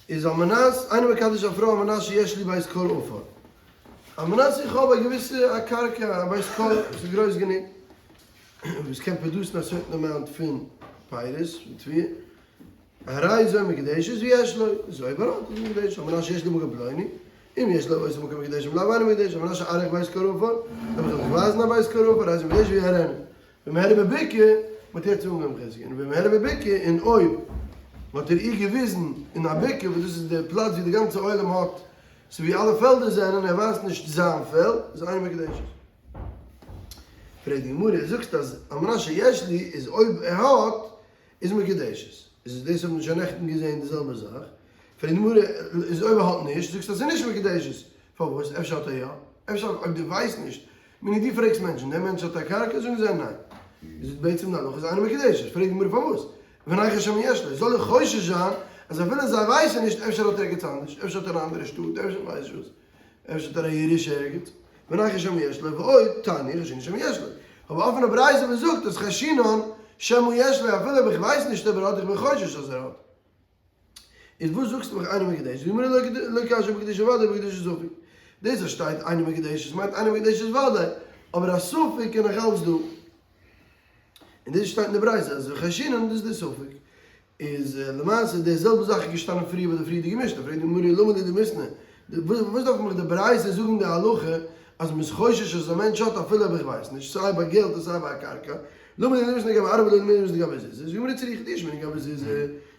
איז על מנת, איינער מקדש א פרוי על מנת שיש לי בית כור עפר. על מנת איך האב א געוויסע א קרקע א בית כור וואס איז גרויס גענוג וואס קען produce ן א certain amount פון פירות פון תבואה. הרי זו מקודשת ויש לו, איז אויב ער האט איז מקודשת, על מנת שיש לי מקום פלוני, אם יש לו אותו מקום מקודשת אם לאו אינה מקודשת, על מנת שאראך בית כור עפר, אויב איך וועל דיך ווייזן א בית כור עפר, הרי זו מקודשת ויראנה. ואם הראה בבקעה, מ'האט יעצט אנגעהויבן חזקה, און ואם הראה בבקעה, און אויב האט ער איר געוויזן אין א בקעה, וואס דאס איז די פלאץ ווי די גאנצע עולם האט, ס'איז ווי אלע פעלדער זענען, ער ווייזט נישט זיין פעלד, איז אינה מקודשת. פרעגט די גמרא, זאגסט אז על מנת שיש לי איז אויב ער האט, איז מקודשת. איז דאס האבן מיר שוין נעכטן געזען די זעלבע זאך. פרעגט די גמרא, איז אויב ער האט נישט, זאגסטו אז ס'איז נישט מקודשת. פארוואס? אפשר האט ער יא? אפשר אויב דו ווייסט נישט, מיני דו פרעגסט מענטשן, דער מענטש האט א קרקע? זאגן זיי ניין. איז בעצם די הלכה איז אינה מקודשת. פרעגט די גמרא פארוואס? וניחוש שמא יש לו, זאל איך חושש זיין אז אפילו זיי ווייסן נישט, אפשר האט ער ערגעץ אנדערש, אפשר האט ער אין א אנדערע שטאט, אפשר ווייס איך וואס, אפשר האט ער א ירושה ערגעץ, וניחוש שמא יש לו, ועוד תניא חיישינן שמא יש לו. כ'האב א אפענע ברייתא וואס זאגט אז חיישינן שמא יש לו אפילו אויב איך ווייס נישט אויב ער האט איך בין חושש אז ער האט. איז וואס זאגסטו מיך אינה מקודשת? די גמרא לא קשיא בקדושה ודאי בקדושת ספק. דאס אז שטייט אינה מקודשת מיינט אינה מקודשת ודאי, אבער א ספק איז נאך אלץ דא. און דאס שטייט אין די ברייתא אז חיישינן דאס איז די ספק. איז למעשה די זעלבע זאך איז געשטאנען פריער ביי די פריערדיגע משנה, פרעגט די גמרא למה לי דמיתנא, וואס דארף מיך די ברייתא זאגן די הלכה אז מ'איז חושש אז א מענטש האט אפילו אויב איך ווייס נישט, סיי ביי געלט און סיי ביי א קרקע, למה לי דמיתנא גבי ארעא ולא למיתנא גבי זוזי, זאגט די גמרא צריכא דאי שמעינן גבי זוזי,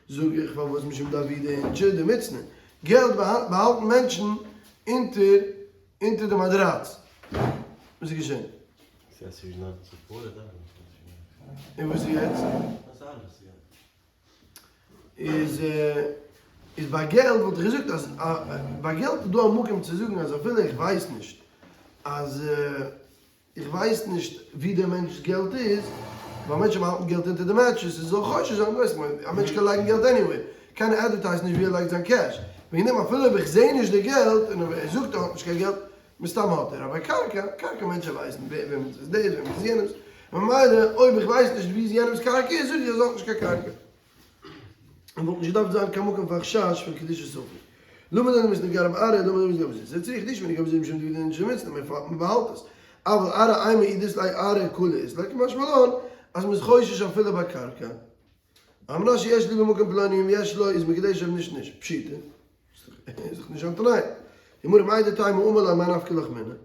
זאג איך פארוואס משום דעבידי אינשי דמצנעא, געלט באהאלטן מענטשן אונטער אונטער די מאדראץ, וואס איז געשען? און וואס איז יעצט? איז איז ביי געלט וואלט איך געזאגט אז ביי געלט איז דא א מקום צו זאגן אז אפילו איך ווייס נישט אז איך ווייס נישט ווי דער מענטש'ס געלט איז, ווייל מענטשן באהאלטן געלט אונטער די mattress איז זאל חושש זיין, דו ווייסט א מענטש קען לייגן געלט anywhere, קיינער advertise ט נישט ווי ער לייגט זיין קעש, וועגן דעם אפילו אויב איך זע נישט די געלט און ער זאגט ער האט נישט קיין געלט, מסתם האט ער, אבער קרקע, קרקע מענטשן ווייסן וועמענס איז דאס וועמענס איז יענעמס, ממילא אויב איך ווייס נישט ווי איז יענעמס קרקע איז זאג איך אז ער האט נישט קיין קרקע. און וואלט נישט געדארפט זיין קיין מקום פאר חשש פון קדושת ספק. למה דען מוז נתגרם ארעא למה דען מוז נתגרם זיז? זה צריך נישט מנגב זיז משום דוד אין שמיץ נאר מען באהאלט עס. אבל ארעא אימא אי דאית ליה ארעא כולה אית ליה קא משמע לן אז מ'איז חושש אפילו ביי קרקע. על מנת שיש לי במקום פלוני אם יש לו איז מקדש אויב נישט נישט. פשיטא. איז דאך נישט קיין תנאי. גמרא מהו דתימא אמר לה מאי נפקא לך מינה.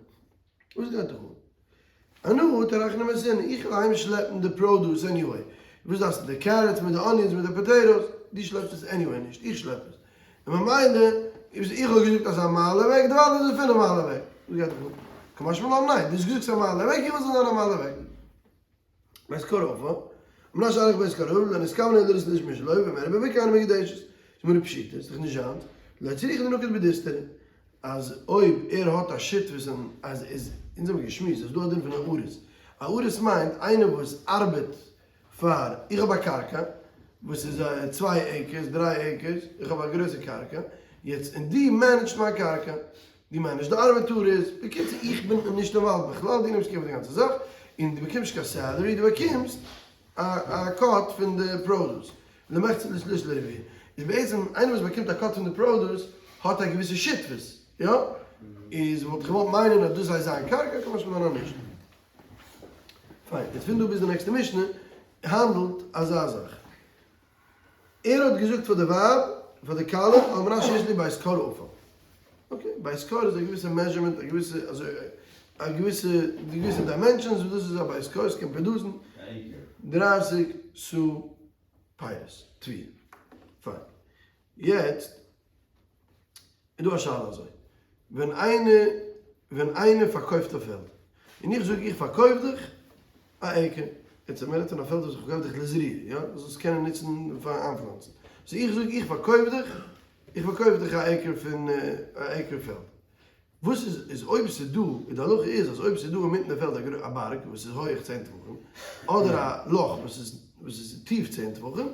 וואס גייט דיך אן? אנא טרחנא מסינא, איך וויל אהיים שלעפן די produce anyway, וואס דארפסטו די carrots מיט די onions מיט די potatoes, דו שלעפסט עס anyway נישט, איך שלעפ עס, און ממילא איך האב געזאגט אז א מייל אוועק, דערווייל איז עס פינף מייל אוועק, וואס גייט דיך אן? קא משמע לן ניין, דו האסט געזאגט ס'איז א מייל אוועק, איך וויל ס'זאל זיין א מייל אוועק. בית כור עפר, מנשה הלך בית כור עפר, לא נתכוון אלא לראות משלו, ואם הראה בבקעה אינה מקודשת. גמרא פשיטא, איז דאך נישט זיינס, לא צריכא דנקט בדיסתרא, אז אויב ער האט א שותפות און אז איז, אונז האבן געשמועסט אז דא א דין פון א אריס, א אריס מיינט איינער וואס ארבעט פאר, איך האב א קרקע וואס איז צוויי acres, דריי acres, איך האב א גרויסע קרקע, יעצט און דו manage סט מיין קרקע, דו manage סט די ארבעטארערס, בקיצור איך בין נישט involved בכלל, דו נעמסט care פון די גאנצע זאך, און דו באקומסט נישט קיין salary, דו באקומסט א cut פון די produce, למחצה לשליש לרביע, איז בעצם איינער וואס באקומט א cut פון די produce האט א געוויסע שותפות, יא? איז וואלט איך געוואלט מיינען אז דאס הייסט זיין קרקע, קא משמע לן אז נישט. פיין, יעצט פון דא ביז די נעקסטע משנה האנדלט אזא זאך. ער האט געזאגט פאר די ווייב, פאר די כלה, על מנת שיש לי בית כור עפר. okay, בית כור איז א געוויסע measurement, א געוויסע אזוי, א געוויסע, די געוויסע dimensions וואס דאס איז א בית כור, ס'קען produce ן דרייסיג סאה פירות, תבואה. פיין. יעצט איז דא א שאלה אזוי, ווען איינער ווען איינער פארקויפט א פעלד, און איך זאג איך פארקויף דיך א acre, יעצט מען רעדט פון א פעלד וואס איך פארקויף דיך לזריעה, יא, זאלסט קענען נוצן פאר איינפלאנצן, so איך זאג איך פארקויף דיך, איך פארקויף דיך א acre פון א acre פעלד, וואס איז איז אויב ס'איז דא, און די הלכה איז אז אויב ס'איז דא אינמיטן די פעלד א בארג וואס איז הויעך צען טפחים, אדער א לאך וואס איז וואס איז טיף צען טפחים,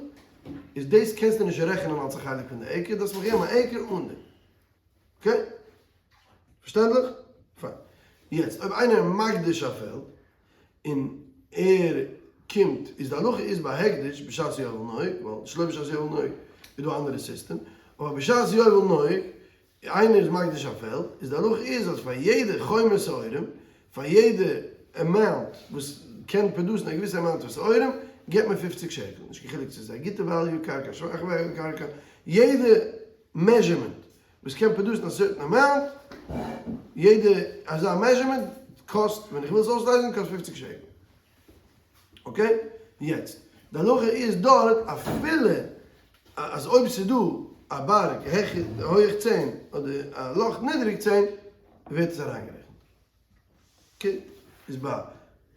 איז דאס קענסטו נישט רעכענען אלס א חלק פון די acre, דארפסט מיך געבן א acre אן דעם. okay? פארשטענדליך? פיין. יעצט אויב איינער איז מקדיש א פעלד, און ער קומט, איז די הלכה איז ביי הקדש בשעת יובל נוהג, ווייל שלא בשעת יובל נוהג איז דא א אנדערע סיסטעם. אבער בשעת יובל נוהג, איינער איז מקדיש א פעלד, איז די הלכה איז אז פאר יעדע חומר שעורים, פאר יעדע amount וואס קען produce ן א געוויסע amount פון שעורים, געבט מען פופציג שקל, נישט קיין חילוק צו עס איז א גוטע value קרקע, א שוואכע value קרקע, יעדע measurement וואס קען produce ן א certain amount, יעדע אזא measurement קאסט, ווען איך וויל עס אויסלייזן, קאסט פופציג שקל. Okay? יעצט, די הלכה איז דארט אפילו אז אויב ס'איז דא א בארג העכער הויעך צען אדער א לאך נידעריג צען ווערט עס אריינגערעכנט. Okay? איז ביי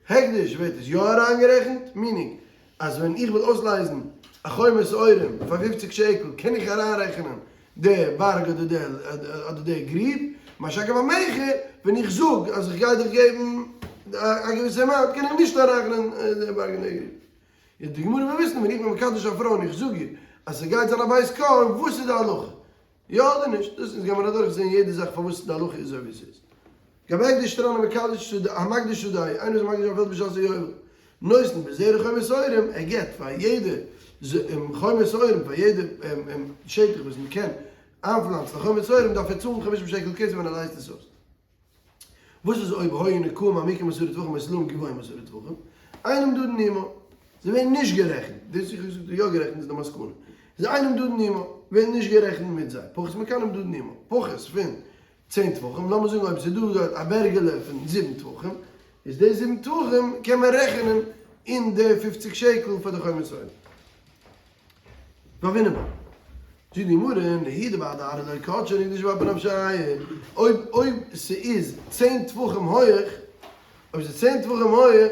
הקדש ווערט עס יא אריינגערעכנט, meaning אז ווען איך וויל אויסלייזן א חומר שעורים פאר פופציג שקל קען איך אריינרעכענען די בארג אדער די אדער די גריב, משא כ ביי מכר ווען איך זאג אז איך גיי דיך געבן א געוויסע amount קען איך נישט אריינרעכענען די בארג און די גריב. איז די גמרא וויל וויסן ווען איך בין מקדש א פרוי און איך זאג איר אז ס'גייט זיין א בית כור וואס איז די הלכה? יא אדער נישט? דאס אונז גיימער אדורך זעהן יעדע זאך פארוואס די הלכה איז אזוי ווי ס'איז. גבי הקדש תרנא מקדש שדה המקדיש שדה איינער וואס איז מקדיש א פעלד בשעת היובל נותן בזרע חומר שעורים ער געבט פאר יעדע חומר שעורים פאר יעדע שטח וואס מ'קען איינפלאנצן א חומר שעורים דארף ער צאלן חמישים שקל כסף ווען ער לייזט עס אויס. וואס איז אויב היו נקעים עמוקים עשרה טפחים או סלעים גבוהים עשרה טפחים? אינם נמדדין עמה. זיי ווערן נישט גערעכנט. דאס וואס איך האב געזאגט איז יא גערעכנט איז די מסקנא. זיי אינם נמדדין עמה. ווערן נישט גערעכנט מיט זיי. פחות מכאן נמדדין עמה. פחות פון צען טפחים. לאמיר זאגן אויב ס'איז דא דארט א בערגעלע פון זיבן טפחים. איז די זיבן טפחים קען מען רעכענען אין די פופציג שקל פאר די חומר שעורים. והוינן בה. זאגט די גמרא, נהי דבהדי ארעא לא קדשי נקדשו באפי נפשייהו, אויב אויב ס'איז צען טפחים הויעך, אויב ס'איז צען טפחים הויעך,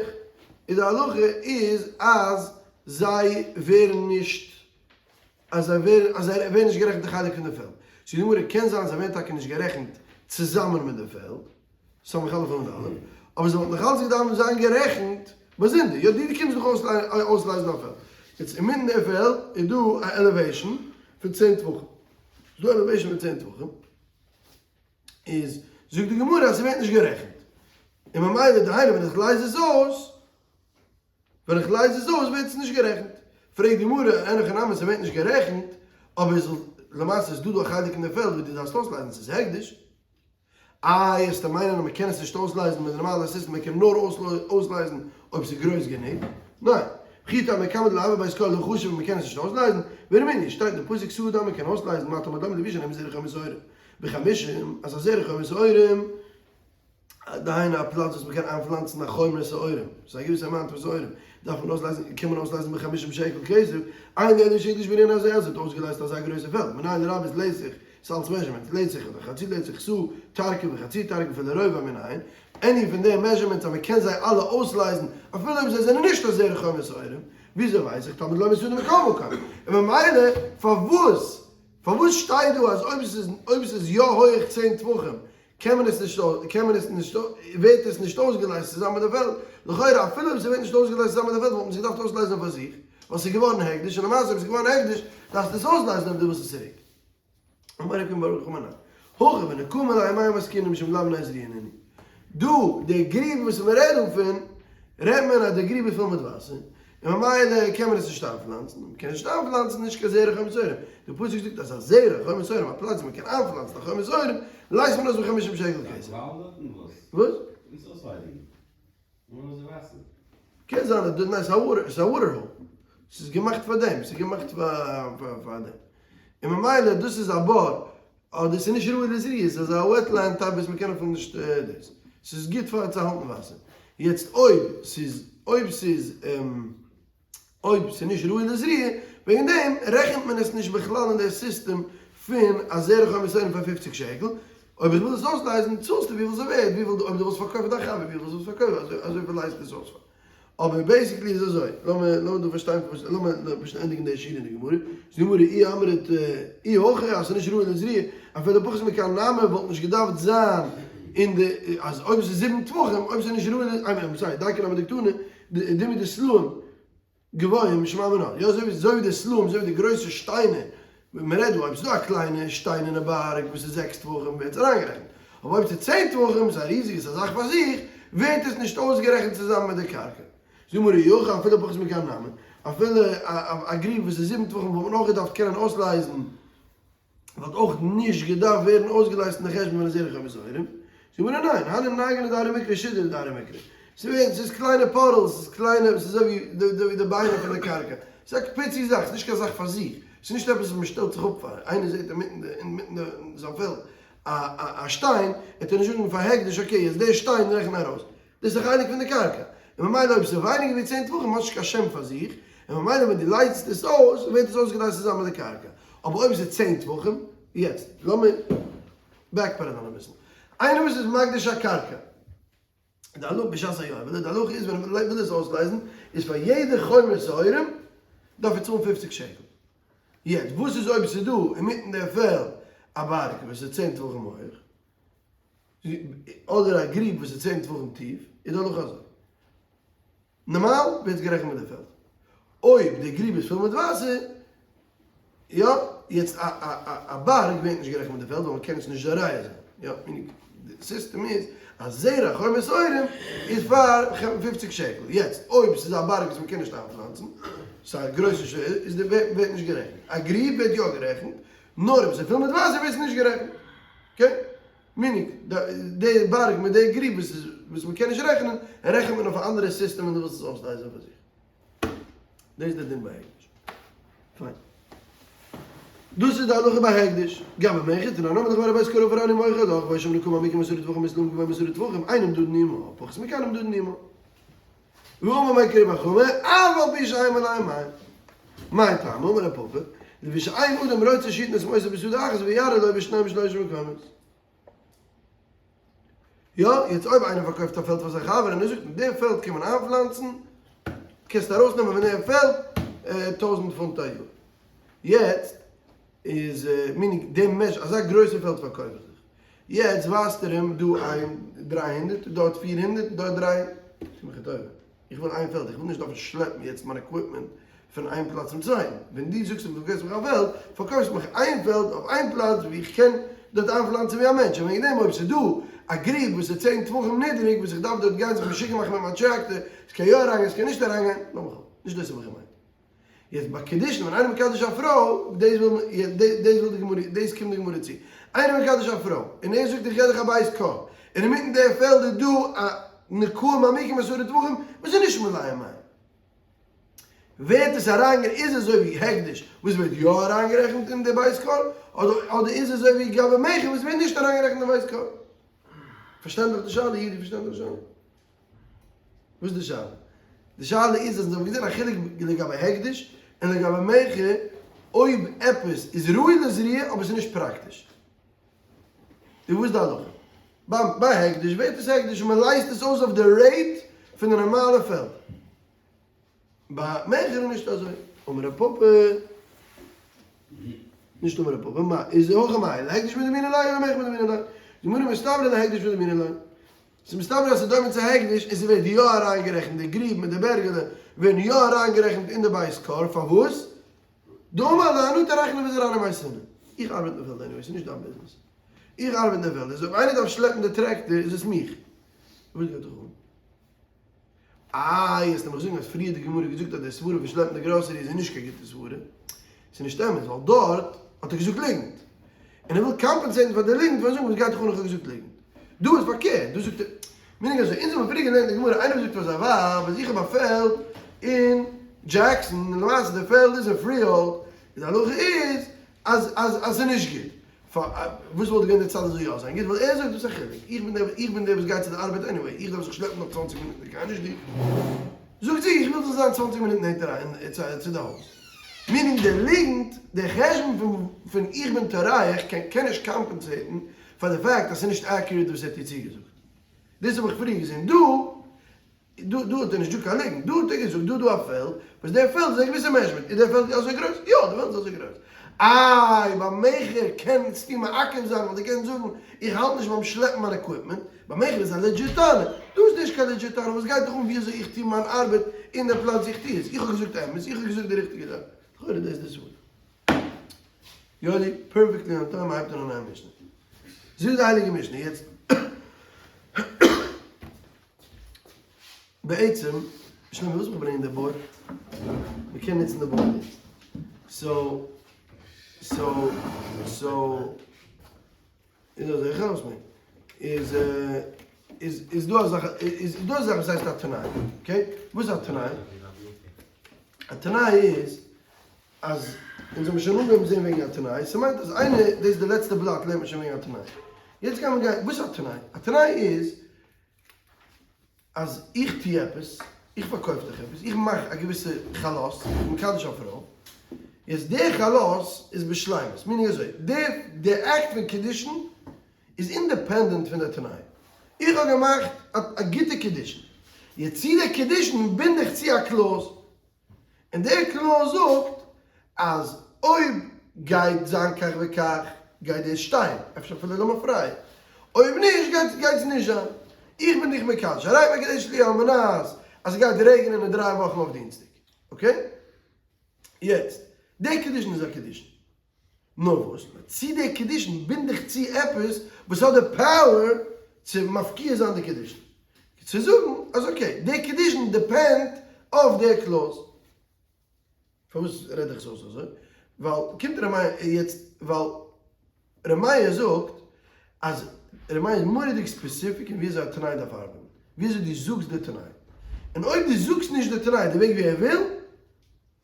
איז די הלכה איז אז זיי ווערן נישט, אז זיי ווערן, אז זיי ווערן נישט גערעכנט א חלק פון די פעלד. זאגט די גמרא, קען זיין זיי ווערן טאקע נישט גערעכנט צוזאמען מיט די פעלד, סמך אלף עמוד א', אבער זיי וואלטן נאך אלץ געדארפט זיין גערעכנט באזונדער, יא דו קומסט דאך אויסלייזן א פעלד, יעצט אינמיטן די פעלד איז דא א elevation פון צען טפחים, איז דא elevation פון צען טפחים, איז זאגט די גמרא אז ס'ווערט נישט גערעכנט, און ממילא דהיינו ווען איך לייז עס אויס, ווען איך לייז עס אויס ווערט עס נישט גערעכנט. פרעגט די גמרא, אין הכי נמי ס'ווערט נישט גערעכנט, אבער איז למעשה איז דא דא א חלק אין די פעלד וואס דו דארפסט אויסלייזן, ס'איז הקדש. איי וועסטו מיינען אז מ'קען עס נישט אויסלייזן מיט די נארמאלע סיסטעם, מ'קען נאר אויסלייזן אויב ס'איז גרויס גענוג? ניין. וכי תימא כמה דלא הוי בית כור לא חשיב און מ'קען עס נישט אויסלייזן, ורמינהי, שטייט אין די פסוק סעודה מ'קען אויסלייזן מה תלמוד לומר לפי שנאמר זרע חומר שעורים בחמישים, אז א זרע חומר שעורים דהיינו א פלאץ וואס מ'קען איינפלאנצן א חומר שעורים, ס'איז א געוויסע amount פון שעורים, דארף מען אויסלייזן, קען מען אויסלייזן בחמישים שקל כסף, איין אלא שהקדיש בנין הזה אז ער האט אויסגעלייזט אזא גרויסע פעלד, מנין לרבות לתח, ס'איז אלץ measurements, לתח אדער חצי לתח, סאה תרקב וחצי תרקב אפילו רובע מנין, any פון די measurements אז מ'קען זיי אלע אויסלייזן אפילו אויב זיי זענען נישט א זרע חומר שעורים, וויאזוי ווייס איך תלמוד לומר שדה מכל מקום? און ממילא פארוואס פארוואס שטייט דא אז אויב ס'איז אויב ס'איז יא הויעך צען טפחים קען מען עס נישט קען מען עס נישט ווערט עס נישט אויסגעלייזט צוזאמען מיט די פעלד, לכאורה אפילו אויב ס'ווערט נישט אויסגעלייזט צוזאמען מיט די פעלד וואלט מען עס געדארפט אויסלייזן פאר זיך, ווייל ס'איז געווארן הקדש, און למעשה אויב ס'איז געווארן הקדש דארפסטו עס אויסלייזן אויב דו ווילסט עס צוריק. אמר ר' קימ ברוך אמר הכא בנקעים עליה מים עסקינן משום דלאו בני זריעה נינהו. דא די גריב וואס מען רעדט דא פון, רעדט מען אז די גריב איז פול מיט וואסער, און ממילא קען מען עס נישט איינפלאנצן, און מען קען נישט איינפלאנצן נישט קיין זרע חומר שעורים, די פסוק זאגט אז א זרע חומר שעורים א פלאץ ווי מען קען איינפלאנצן א חומר שעורים, לייזט מען אויס בחמישים שקל כסף. וואס? קען זיין אז ניין ס'איז א water ס'איז א water hole ס'איז געמאכט פאר דעם ס'איז געמאכט פאר פאר דעם און ממילא דאס איז א בור אדער ס'איז נישט ראוי לזריעה ס'איז אזא wetland type וואס מ'קען אפילו נישט דאס ס'איז גוט פאר צו האלטן וואסער יעצט אויב ס'איז אויב ס'איז אויב ס'איז נישט ראוי לזריעה, וועגן דעם רעכנט מען עס נישט בכלל אין דער סיסטעם פון א זרע חומר שעורים פאר פופציג שקל, אויב איך וויל עס אויסלייזן צאלסטו וויפיל ס'איז ווערד, וויפיל אויב דו ווילסט פארקויפן דיין חבר וויפיל זאלסט פארקויפן אזוי אזויפיל לייזט עס אויס פאר. אבער basically איז אזוי, לאמיר לאמיר דא פארשטיין פארוואס לאמיר פשוט ענדיגן די שורה אין די גמרא, זאגט די גמרא אי אמרת אי הכי אז ס'איז נישט ראוי לזריעה, אפילו פחות מכאן נמי וואלט נישט געדארפט זיין אין די אז אויב ס'איז זיבן טפחים אויב ס'איז נישט ראוי ל I'm sorry דייקא נמי דקתני דומיא דסלעים גבוהים שמע מינה, יא אזוי ווי אזוי ווי די סלעים אזוי ווי די גרויסע שטיינער, מען רעדט דא אויב ס'איז דא א קליינע שטיין אין א בארג וואס איז זעקס טפחים ווערט עס אריינגערעכנט, אבער אויב ס'איז צען טפחים ס'איז א ריזיגע ס'איז א זאך פאר זיך, ווערט עס נישט אויסגערעכנט צוזאמען מיט די קרקע. זאגט גמרא אי הכי אפילו פחות מכאן נמי, אפילו א גריב וואס איז זיבן טפחים וואלט מען אויך געדארפט קענען אויסלייזן. וואלט אויך נישט געדארפט ווערן אויסגעלייזט אין די חשבון פון די זרע חומר שעורים? זאגט די גמרא ניין, הני נגרין דארעא מיקרי שידרא דארעא מיקרי, ס'ווערט, ס'איז קליינע puddles, ס'איז קליינע, ס'איז אזוי ווי די ביינער פון די קרקע, ס'איז א פיצי זאך, ס'איז נישט קיין זאך פאר זיך, ס'איז נישט עפעס וואס מ'שטעלט זיך אפ פאר, איינער זעט אינמיטן די אינמיטן די זיין פעלד א א א שטיין, וועט ער נישט זאגן פאר הקדש okay יעצט די שטיין רעכן ארויס, דאס איז א חלק פון די קרקע, און ממילא אויב ס'איז ווייניגער ווי צען טפחים האט נישט קיין שם פאר זיך, און ממילא ווען דו לייזט עס אויס ווערט עס אויסגעלייזט צוזאמען מיט די קרקע, אבער אויב ס'איז צען טפחים, יעצט לאמיר backpedal ן אביסל, איינער וואס איז מקדיש א קרקע, די הלכה בשעת היובל, די הלכה איז ווען ער וויל עס אויסלייזן, איז פאר יעדע חומר שעורים דארף ער צאלן פופציג שקל. יעצט וואס איז אויב ס'איז דא אינמיטן די פעלד א בארג וואס איז צען טפחים הויך, אדער א גריב וואס איז צען טפחים טיף, איז די הלכה אזוי. נארמאל ווערט עס גערעכנט מיט די פעלד. אויב די גריב איז פול מיט וואסער, יא, יעצט א א א א בארג ווערט נישט גערעכנט מיט די פעלד ווייל מען קען עס נישט זורע זיין, יא, meaning די סיסטעם איז אז זרע חומר שעורים איז פאר פופציג שקל, יעצט אויב ס'איז א בארג וואס מען קען נישט איינפלאנצן, ס'איז א גרויסע ש איז די ווערט נישט גערעכנט, א גריב ווערט יא גערעכנט, נאר אויב ס'איז פול מיט וואסער ווערט עס נישט גערעכנט, okay? meaning, די בארג מיט די גריב וואס איז וואס מ'קען נישט רעכענען, רעכנט מען אויף א אנדערע סיסטעם ווען דו ווילסט עס אויסלייזען פאר זיך. דאס איז די דין ביי הקדש. פיין. דאס איז די הלכה ביי הקדש. גבי מכר, תנן אמר לך בית כור עפר אני מוכר לך, והיו שם נקעים מעמיקים עשרה טפחים וסלעים גבוהים עשרה טפחים, אין נמדדין עמה, פחות מכאן נמדדין עמה. ואמר מר כרבי חמא, אף על פי שאין מלאים מים. מאי טעמא? אמר רב פפא, לפי שאין אדם רוצה שיתן את מעותיו בשדה אחת ויראה לו בשניים ושלושה מקומות. יא, יעצט אויב איינער פארקויפט א פעלד פאר זיין חבר און ער זאגט אים די פעלד קען מען איינפלאנצן, קענסטו ארויסנעמען פון דעם פעלד טויזנט פונט א יאר. יעצט איז meaning די מענטש אזא גרויסע פעלד פארקויף איך דיך. יעצט ווייזט ער אים דא איין דריי הונדערט, דארט פיר הונדערט, דארט דריי, טו מיך א טובה, איך וויל איין פעלד, איך וויל נישט דארפן שלעפן יעצט מיין equipment פון איין פלאץ צום צווייטן, ווען דו זאגסט אז דו פארקויפסט מיך א פעלד, פארקויפסט מיך איין פעלד אויף איין פלאץ וואו איך קען דארט איינפלאנצן ווי א מענטש, און וועגן דעם אויב ס'איז דא א גריב וואס איז צען טפחים נידעריג וואס איך דארף דארט גיין זיך משוגע מאכן מיט מיין טרעקטאר, עס קען יא אריינגיין עס קען נישט אריינגיין, לאמיך אפ, נישט דאס האב איך געמיינט. יעצט ביי קידושין ווען איינער מקדש א פרוי, דאס וויל דאס וויל די גמרא, דאס קומט די גמרא צו, איינער מקדש א פרוי און ער זאגט איך געב דיך א בית כור, און אינמיטן די פעלד איז דא א נקעים מעמיקים עשרה טפחים וואס איז נישט מלאים מים, ווערט עס אריינגערעכנט, איז אזוי ווי הקדש וואס ווערט יא אריינגערעכנט אין די בית כור, אדער אדער איז אזוי ווי גבי מכר וואס ווערט נישט אריינגערעכנט אין בית כור? פארשטענדליך די שאלה, אידי פארשטענדליך די שאלה? וואס איז די שאלה? די שאלה איז אז אונז האבן געזען א חילוק לגבי הקדש און לגבי מכר אויב עפעס איז ראוי לזריעה אבער ס'איז נישט פראקטיש. איז וואס איז די הלכה? ביי ביי הקדש ווערט עס הקדש און מ'לייזט עס אויס אויף די rate פון די נארמאלע פעלד. ביי מכר איז נישט אזוי. אמר רב פפא, נישט אמר רב פפא, מה איז הכא מאי, להקדש מדמינן ליה או למכר מדמינן ליה? די גמרא מסתברא להקדש מדמינן ליה. ס'איז מסתבר אז ס'איז דומה צו הקדש און ס'ווערט יא אריינגערעכנט די גריב מיט די בערגעלע ווערן יא אריינגערעכנט אין די בית כור, פארוואס? דאמר ליה אנא טרחנא וזרענא מייתינא. איך ארבעט אין די פעלד anyway, ס'איז נישט דיין ביזנעס. איך ארבעט אין די פעלד, איז אויב איינער דארף שלעפן די טרעקטער איז עס מיך. וואס גייט דיך אן? איי, וועסטו מיך זאגן אז פריער האט די גמרא געזאגט אז די סברה פון שלעפן די גראסערי איז נישט קיין גוטע סברה. ס'איז נישט אמת, ווייל דארט האט ער געזאגט ליגנט. און ער וויל compensate ן פאר די ליגנט פארן זאגן וואס גייט דיך אן איך האב געזאגט ליגנט. דא איז פארקערט, דא זאגט ער, meaning אזוי, אונז האבן פריער געלערנט אין די גמרא, איינער זאגט פאר זיין ווייב אז איך האב א פעלד אין דזשעקסאן, און למעשה די פעלד איז אין פריהאלד, איז די הלכה איז אז אז אז ס'איז נישט גוט. וואס וואלט געווען די צד אז זאל יא זיין גוט? ווייל ער זאגט וואס א חילוק, איך בין דער איך בין דער וואס גייט צו די ארבעט anyway, איך דארף זיך שלעפן נאך צוואנציג מינוט מיט קיין נישט דו. זאגט זי, איך וויל זאל זיין צוואנציג מינוט נענטער צו די הויז. meaning דער ליגנט, דער חשבון פון פון איך בין טורח קען קען נישט compensate ן פאר די פאקט אז ס'איז נישט accurate וואס ער האט איר צוגעזאגט. דאס האב איך פריער געזען דא. דא דא האט ער נישט געזאגט קיין ליגנט, דא האט ער געזאגט דא איז דא א פעלד, וואס דער פעלד איז א געוויסע measurement, איז דער פעלד אזוי גרויס? יא, דער פעלד איז אזוי גרויס. איי, ביי מכר קענסטו מעכב זיין ווייל דו קענסט זאגן איך האלט נישט ביים שלעפן מיין equipment, ביי מכר איז א legit טענה, דא איז נישט קיין legit טענה, וואס גייט דיך אן ווי אזוי איך טו מיין ארבעט אין דער פלאץ ווי איך טו עס, איך האב געזאגט אמת, איך האב געזאגט די ריכטיגע זאך, לכאורה דאס איז די סברה. יואלי, perfectly on time, מ'הייבט אן א נייע משנה. זאגט די הייליגע משנה יעצט. בעצם, שלמה ווילסט מיך ברענגען די board? מ'קען נוצן די board יעצט. so. So, so, איז אזוי, איך העל אויס איז, איז, איז דא א זאך, איז דא א זאך וואס הייסט א תנאי, okay? וואס איז א תנאי? א תנאי איז אז אונז האבן שוין אנגעהויבן זען וועגן א תנאי, ס'מיינט אז איינער, דאס איז די לעצטע בלאט לערנט מען שוין וועגן א תנאי. יעצט גיימיר גיין, וואס איז א תנאי? א תנאי איז אז איך טו עפעס, איך פארקויף דיך עפעס, איך מאך א געוויסע חלות, איך בין מקדש א פרוי, יעצט די חלות איז בשלימות, meaning אזוי, די די אקט פון קידושין איז independent פון די תנאי. איך האב געמאכט א גוטע קידושין, יעצט צו די קידושין בינד איך צו א clause, און דער clause זאגט אז אויב גייט זיין כך וכך גייט דאס שטיין, אפשר אפילו למפרע, אויב נישט גייט גייט עס נישט זיין. איך בין דיך מקדש, הרי מקדש לי על מנת אז עס גייט רעגענען אין דריי וואכן אויף דינסטאג. Okay? יעצט, דער קידושין איז א קידושין. נאר וואס? נאר צו דער קידושין בינד איך צו עפעס וואס האט די power צו מפקיע זיין די קידושין. צו זאגן אז okay, דער קידושין depend אויף דער clause. פארוואס רעד איך עס אויס אזוי? ווייל קומט ר' מאיר יעצט, ווייל ר' מאיר זאגט אז ר' מאיר איז מורא'דיג specific אין ווי אזוי א תנאי דארף ארבעטן, ווי אזוי דו זאגסט די תנאי. און אויב דו זאגסט נישט די תנאי די וועג ווי ער וויל,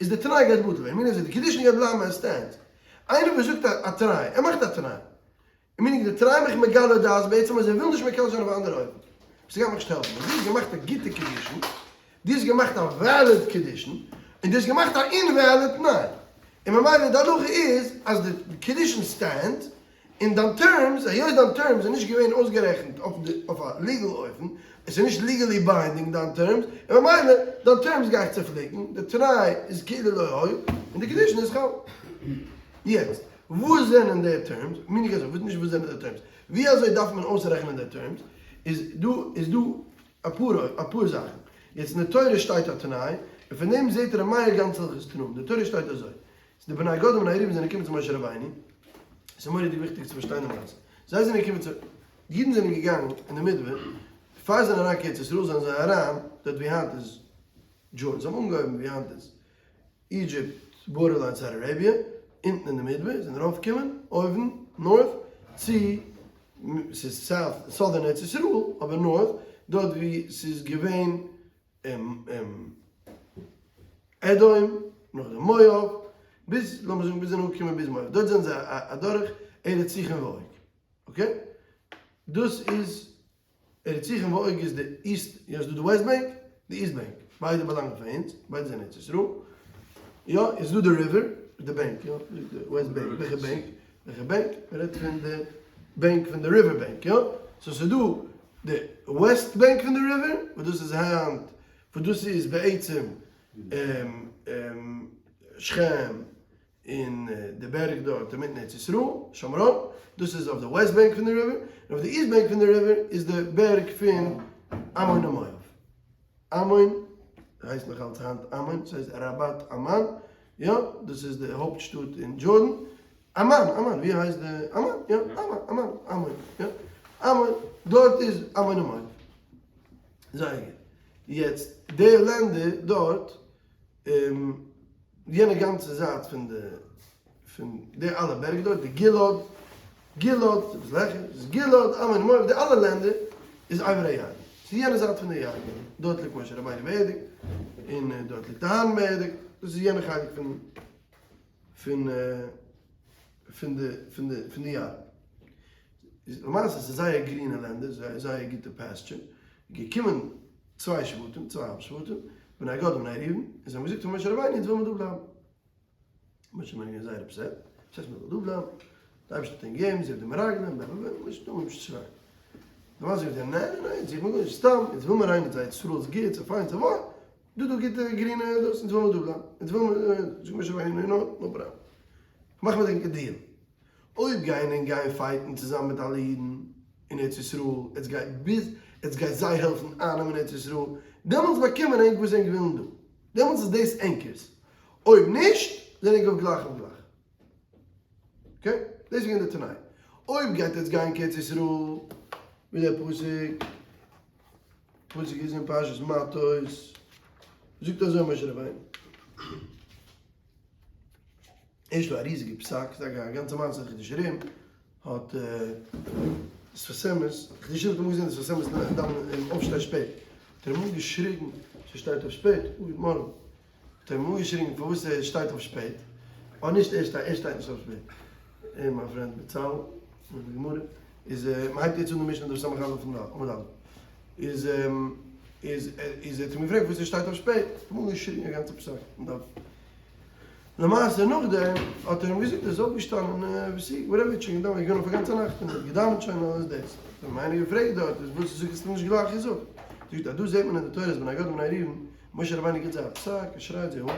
איז די תנאי גייט בטל ווערן, meaning אז די קידושין גייט בלייבן as stands. איינער וואס זאגט א תנאי, ער מאכט א תנאי, meaning די תנאי מיך מגלה דעת בעצם אז ער וויל נישט מקדש זיין אויף א אנדערע אופן. ס'גייט מיך נישט העלפן. דו האסט געמאכט א גוטע קידושין, דו האסט געמאכט א valid קידושין, און דו האסט געמאכט א invalid תנאי. און ממילא די הלכה איז אז די קידושין stand, און דיין terms, היות דיין terms איז נישט געווען אויסגערעכנט אויף א legal אופן, עס איז נישט legally binding דיין terms, און ממילא דיין terms גיי איך צופליקן, די תנאי איז כאילו לא היה, און די קידושין איז חל. יעצט, וואס זענען די terms? meaning אזוי, נישט וואס זענען די terms, ווי אזוי דארף מען אויסרעכענען די terms? איז דא איז דא אפאר אפאר זאכן. יעצט אין די תורה שטייט א תנאי, און פון דעם זעט ר' מאיר גאנץ הלכות תנאים. די תורה שטייט אזוי, די בני גד ובני ראובן זענען געקומען צו משה רבינו, עס איז מורא'דיג וויכטיג צו פארשטיין די מעשה, זיי זענען געקומען צו, די אידן זענען געגאנגען אין די מדבר, פאר זיי זענען אריין קיין ארץ ישראל זענען זיי אריין דארט ווי היינט איז Jordan, זיי האבן אנגעהויבן ווי היינט איז Egypt borderline Saudi Arabia, אונטן אין די מדבר, זענען ארויפגעקומען אויבן north צו, ס'איז south, southern ארץ ישראל, אבער north, דארט ווי ס'איז געווען אדום, נאכדעם מואב, ביז לאמיר זאגן ביז זיי זענען אנגעקומען ביז מואב, דארט זענען זיי אדורך ארץ סיחון ועוג, okay? דאס איז ארץ סיחון ועוג איז די east, יא איז דא די west bank, די east bank, ביידע באלאנגען פאר אונז, ביידע זענען ארץ ישראל, יא איז דא די river, די bank, יא, די west bank, וועלכע bank? וועלכע bank? מען רעדט פון די bank פון די river bank, יא? So ס'איז דא די west bank פון די river, וואס דאס איז היינט, וואס דאס איז בעצם שכם און די בערג דארט אינמיטן ארץ ישראל, שומרון, דאס איז אויף די west bank פון די river, און אויף די east bank פון די river איז די בערג פון עמון און מואב. עמון, הייסט נאך אלץ היינט עמון, ס'הייסט רבת עמאן, יא, דאס איז די הויפט שטאט אין Jordan, עמאן, עמאן, ווי הייסט די, עמאן, יא, עמאן, עמאן, עמון, יא, עמון, דארט איז עמון און מואב. זייער גוט. יעצט, די לענדער דארט, יענע גאנצע זייט פון די, פון די אלע בערג דארט, די גלעד, גלעד, ס'איז אביסל העכער, ס'איז גלעד, עמון מואב, די אלע לענדער איז עבר הירדן. ס'איז יענע זייט פון די ירדן. דארט ליגט משה רבינו באערדיגט, און דארט ליגט אהרן באערדיגט. דאס איז יענע חלק פון, פון, פון די, פון די, פון די ירדן. למעשה ס'איז זייער גרינע לענדער, זייער זייער גוטע pasture. געקומען צוויי שבטים, צוויי האלב שבטים, בני גד ובני ראובן, און זיי האבן געזאגט פאר משה רבינו, אונז וויל מיר דא בלייבן. משה רבינו געווען זייער upset, וואס הייסט מען זאל דא בלייבן? די אייבערשטער האט אים געגעבן, זיי האבן די מרגלים, בלה בלה בלה, משה טאר נישט שרייען. די מעשה איז געווען, ניין ניין ניין, זיך מיר גארנישט, סתם, אונז וויל מיר ריין מיט ארץ ישראל, איז גוט, ס'איז פיין, ס'איז וואויל, דא דא גוטע גרינע דאס, אונז וויל מיר דא בלייבן, אונז וויל מיר, זאגט משה רבינו, נו no problem, כ'מאך מיט ענק א deal, אויב גייען ענק גיין fight ן צוזאמען מיט אלע אידן אין ארץ ישראל, עטס גייט ביז עטס גייט זיי העלפן אייננעמען ארץ ישראל, דעמאלטס באקומען ענק וואס ענק ווילן דא, דעמאלטס איז דאס ענקערס, אויב נישט, זענען ענק אויף גלייך אויף גלייך. Okay? דאס איז געווען די תנאי. אויב גייט עטס גיין קיין ארץ ישראל, ווי דער פסוק, פסוק איז אין פרשת מטות, זאגט אזוי משה רבינו. ערשט דא א ריזיגע פסק, ס'איז א גאנצע מעשה חידושי הרי"ם האט שפת אמת, חידושי הרי"ם האט אמאל געזען די שפת אמת דאווענען און אויפשטיין שפעט, האט ער אים אנגעשריגן, ס'שטייט אויף שפעט, גוט מארגן, האט ער אים אנגעשריגן פארוואס ער שטייט אויף שפעט, אה נישט ער שטייט, ער שטייט נישט אויף שפעט, און מיין פרענד בצלאל, מיט די גמרא, איז מ'הייבט יעצט אן די משנה דף ס"א עמוד א', איז איז איז ער האט אים געפרעגט פארוואס ער שטייט אויף שפעט, האט אים אנגעשריגן א גאנצע פסק, מ'דארף למעשה נאכדעם האט ער אים געזאגט ער איז אויפגעשטאנען וואס וואטעווער האט שוין געדאווענט געווען אויף א גאנצע נאכט און האט געדאווענט שוין אלעס דאס האט אים איינער געפרעגט דארט איז וואס זאגסט האסטו נישט גלייך געזאגט זאגט אז דא זעט מען אין די תורה אז בני גד ובני ראובן משה רבינו גיבט זיי א פסק ער שרייט זיי אן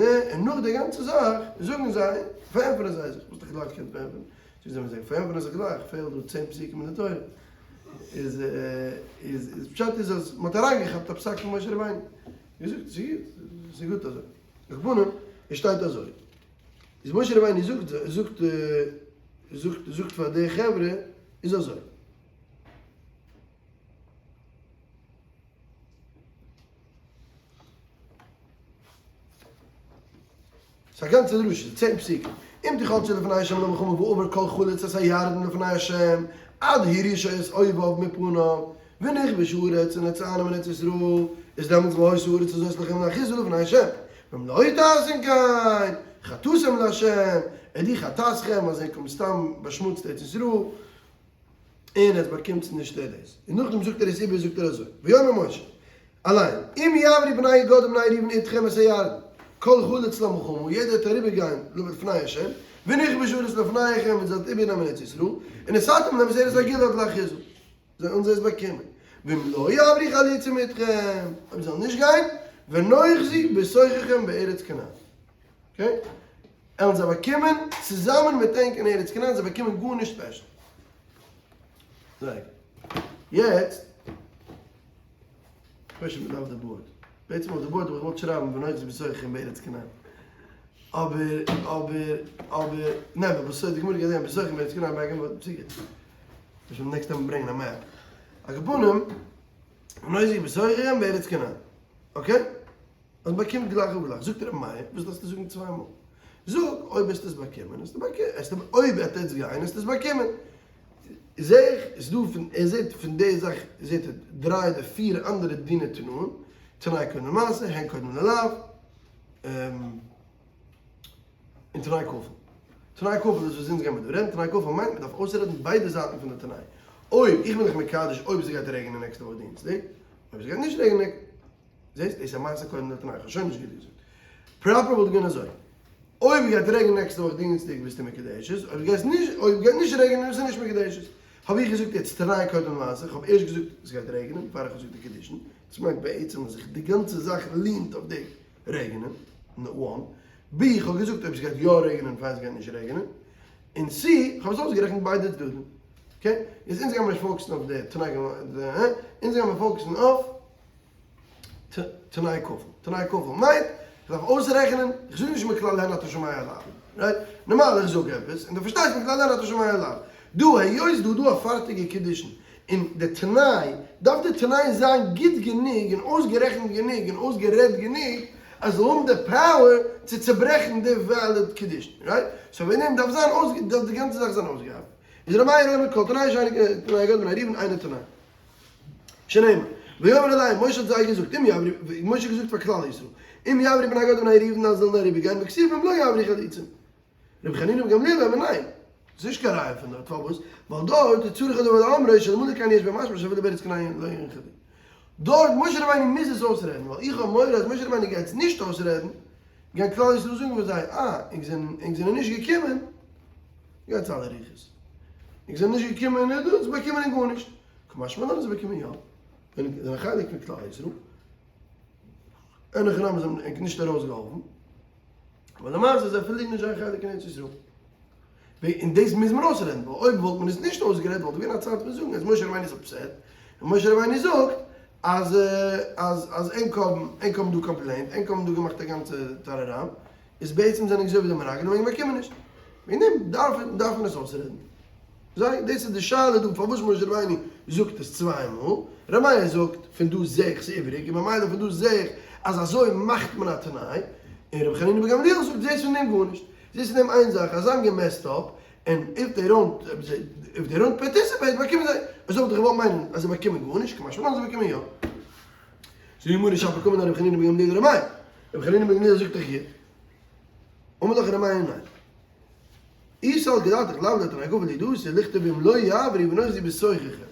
און און נאך די גאנצע זאך זאגן זיי פארענטפערן זיי זיך וואס האסטו גלייך געקענט פארענטפערן זאגט זיי זיי פארענטפערן זיך גלייך פעלט דא צען פסוקים אין די תורה איז איז פשט איז אז מען האט אריינגעכאפט א פסק פון משה רבינו געזאגט ס'איז גוט אזוי. על כל פנים, עס שטייט אזוי. איז משה רבינו זאגט זאגט זאגט זאגט פאר די חברה איז אזוי. ס'איז א גאנצע דרשה, ס'איז צען פסוקים. אם תחלצו לפני ה' למלחמה ועבר כל חלוץ את הירדן לפני ה' עד הרישו את אויביו מפניו ונכבש הארץ ונצאנו מארץ ישראל איז דעמאלטס והיתה הארץ הזאת לכם לאחוזה לפני ה' ואם לא תעשון כן חטאתם לה' איז די חטאתכם אז ענק האבן סתם באשמוצט ארץ ישראל און עטס באקומטס נישט דאס. און נאכדעם זאגט ער עס איבער זאגט ער אזוי ויאמר משה אליין, אם יעברו בני גד ובני ראובן אתכם את הירדן, כל חלוץ למלחמה, יעדער וועט אריבערגיין לפני ה', ונכבשה הארץ לפניכם, און זאלט איבערנעמען ארץ ישראל, ונתתם להם את ארץ הגלעד לאחוזה, זאלן זיי עס באקומען, ואם לא יעברו חלוצים אתכם, אויב זיי זאלן נישט גיין, ונאחזו בתוככם בארץ כנען. okay? עלן זיי באקומען צוזאמען מיט ענק אין ארץ כנען, זיי באקומען גארנישט special. זייער גוט. יעצט. כ'ווייס נישט מ'דארף די board. בעצם אויף די board האב איך געוואלט שרייבן ונאחזו בתוככם בארץ כנען. אבער אבער אבער ניין ווייל בסוף די גמרא גייט זען בתוככם בארץ כנען ביי גמרא ס'גוט. אפשר next time ברענגען א map. על כל פנים ונאחזו בתוככם בארץ כנען. okay? אז מ'באקומט גלייך אויף גלייך. זאגט ר' מאיר, וואס דארפסטו זאגן צוויי מאל? זאג, אויב וועסטו עס באקומען, וועסטו באקומען, אויב וועט עטץ גיין, וועסטו עס באקומען. זעה איך, איז דא פון, ער זעט פון די זאך, זעט ער דריי אדער פיר אנדערע דיני תנאים, תנאי קודם למעשה, הן קודם ללאו, און תנאי כפול. תנאי כפול איז וואס אונז גיימיר דא רעדן, תנאי כפול מיינט מ'דארף אויסרעדן ביידע זייטן פון די תנאי. אויב איך בין דיך מקדש אויב ס'גייט רעגענען נעקסטע וואך דינסטאג, אויב ס'גייט נישט רעגענען זעסט? דאס איז א מעשה קודם לתנאי, כ'האב שוין נישט גוט געזאגט. proper וואלט געווען אזוי, אויב גייט רעגענען נעקסטע וואך דינסטאג ביסטו מקודשת, אויב גייסט נישט, אויב גייט נישט רעגענען ביסטו נישט מקודשת. האב איך געזאגט יעצט תנאי קודם למעשה, כ'האב ערשט געזאגט עס גייט רעגענען פאר איך האב געזאגט די קידושין, דאס מיינט בעצם אז איך די גאנצע זאך lean ט אויף די רעגענען, one, B כ'האב געזאגט אויב ס'גייט יא רעגענען פאר עס גייט נישט רעגענען, און C כ'האב עס אויסגערעכנט ביידע צדדים. okay? יעצט אונז גיימיר נישט focus ן אויף די תנאי, אונז גיימיר focus ן אויף. תנאי כפול. תנאי כפול מיינט, איך דארף אויסרעכענען, איך זאג נישט מכלל הן אתה שומע לאו, right? נארמאל איך זאג עפעס, און דו פארשטייסט מכלל הן אתה שומע לאו. דא, היות דא דא א פארטיגע קידושין, און די תנאי, דארף די תנאי זיין גוט גענוג און אויסגערעכנט גענוג און אויסגערעדט גענוג, אז זאל האבן די power צו צוברעכן די valid קידושין, right? so וועגן דעם דארף זיין אויס, דארף די גאנצע זאך זיין אויסגעארבעט. איז ר' מאיר אומר כל תנאי שאינו כתנאי גד ובני ראובן אינו תנאי. שנאמר, ויאמר אליהם, משה האט זיי געזאגט, אם יעברו, משה האט געזאגט פאר כלל ישראל, אם יעברו בני גד ובני ראובן אז זאלן אריבער גיין, וכתיב ואם לא יעברו חלוצים. רבי חנינא בן גמליאל אומר ניין, דאס איז נישט קיין ראיה פון דארט, פארוואס? ווייל דארט איז צריך הדבר לאמרו שאלמלא כן יש בו משמע שאפילו בארץ כנען לא ינחלו. דארט משה רבינו מוז עס אויסרעדן, ווייל איך האב מורא אז משה רבינו גייט עס נישט אויסרעדן, גייען כלל ישראל זאגן פאר זיי, אה, ענק זענען ענק זענען נישט געקומען, גייטס אלע רוחות. ענק זענען נישט געקומען און דא, זיי באקומען ענק גארנישט. קא משמע לן אז זיי באקומען יא, זענען זענען א חלק פון כלל ישראל, אין הכי נמי זיי האבן ענק נישט ארויסגעהאלפן, אבער למעשה זיי פארלירן נישט זייער חלק אין ארץ ישראל. און דאס מוז מען אויסרעדן, ווייל אויב וואלט מען עס נישט אויסגערעדט וואלט געווען א צייט פון זאגן אז משה רבינו איז upset, און משה רבינו זאגט אז אז אז ענק האבן ענק האבן דא complained, ענק האבן דא געמאכט א גאנצע טאראראם, איז בעצם זענען אזוי ווי די מרגלים ענק באקומען נישט. וועגן דעם דארף דארף מען עס אויסרעדן. זיי, דאס איז די שאלה דא פארוואס משה רבינו זאגט עס צוויי מאל, ר' מאיר זאגט פון דא זעה איך ס'איבעריג און ממילא פון דא זעה איך אז אזוי מאכט מען א תנאי. און רבי חנינא בן גמליאל זאגט זעסט פון דעם גארנישט, זעסט פון דעם איין זאך אז זיי האבן גע mess ט up, און if they don't if they don't participate באקומען זיי, אזוי וואלט איך געוואלט מיינען אז זיי באקומען גארנישט, קא משמע לן זיי באקומען יא. זאגט די גמרא שפיר קאמר רבי חנינא בן גמליאל לר' מאיר, רבי חנינא בן גמליאל זאגט דאך גוט, אמר לך ר' מאיר ניין. אי סלקא דעתך לאו לתנאי כפול הוא דאתא לכתוב אם לא יעברו ונאחזו בתוככם.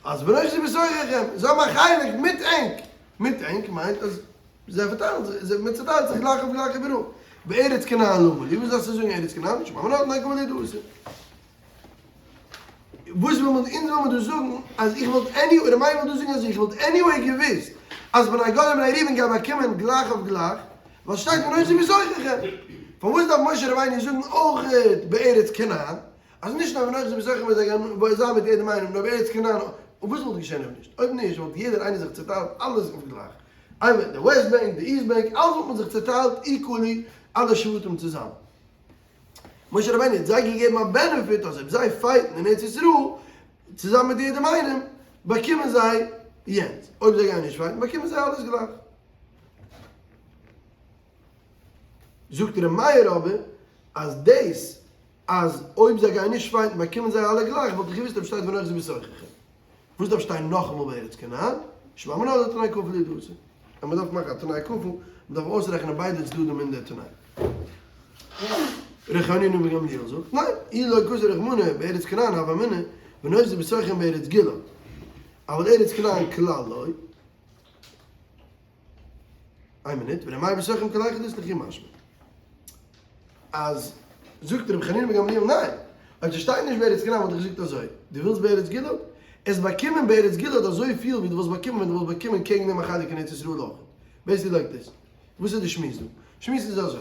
אז ונאחזו בתוככם, זיי האבן א חלק מיט ענק, מיט ענק מיינט אז זיי פארטיילן זיך, זיי מען צוטיילט זיך גלייך אויף גלייך איבעראל. בארץ כנען למה לי, וואס דארפסטו זאגן ארץ כנען, שמע מינה תנאי כפול הוא דאתא. וואס וויל מען, אונז וויל מען דא זאגן אז איך וואלט עני, ר' מאיר וויל דא זאגן אז איך וואלט anyway געוואוסט אז בני גד ובני ראובן גייען באקומען גלייך אויף גלייך, ווייל שטייט ונאחזו בתוככם. פארוואס דארף משה רבינו זאגן אויכעט בארץ כנען? אז נישט נאר ונאחזו בתוככם ווען זיי גייען זיין מיט יעדעם איינעם נאר בארץ כנען, און וואס וואלט געשען אויב נישט? אויב נישט וואלט יעדער איינער זיך צוטיילט אלעס אויף גלייך, איינער די west bank די east bank אלעס וואלט מען זיך צוטיילט equally אלע שבטים צוזאמען. משה רבינו האט זיי געגעבן א benefit אז אויב זיי fight ן אין ארץ ישראל צוזאמען מיט יעדעם איינעם באקומען זיי יענץ, אויב זיי גייען נישט fight ן באקומען זיי אלעס גלייך. זאגט ר' מאיר אבער אז דאס אז אויב זיי גייען נישט fight ן באקומען זיי אלע גלייך וואלט איך געוואוסט אויב שטייט ונאחזו בתוככם. וואס דארף שטיין נאכאמאל בארץ כנען? שמע מינה דתנאי כפול הוא דאתא. אז מען דארף מאכן א תנאי כפול, מען דארף אויסרעכענען ביידע צדדים אין דער תנאי. ר' חנינא בן גמליאל זאגט, ניין, אי לא כתב רחמנא בארץ כנען הוה אמינא ונאחזו בתוככם בארץ גלעד, אבל ארץ כנען כלל לא. איין מינוט, ור' מאיר בתוככם כל היכא דאית לכו משמע. אז זאגט רבי חנינא בן גמליאל ניין, אויב ס'שטייט נישט בארץ כנען וואלט איך געזאגט אזוי, דו ווילסט בארץ גלעד? עסט באקומען בארץ גלעד אזוי פיל ווי דו וואלסט באקומען ווען דו וואלסט באקומען קעגן דעם א חלק אין ארץ ישראל אויך. Basically like this. וואס איז די שמועס דא? שמועס איז אזוי,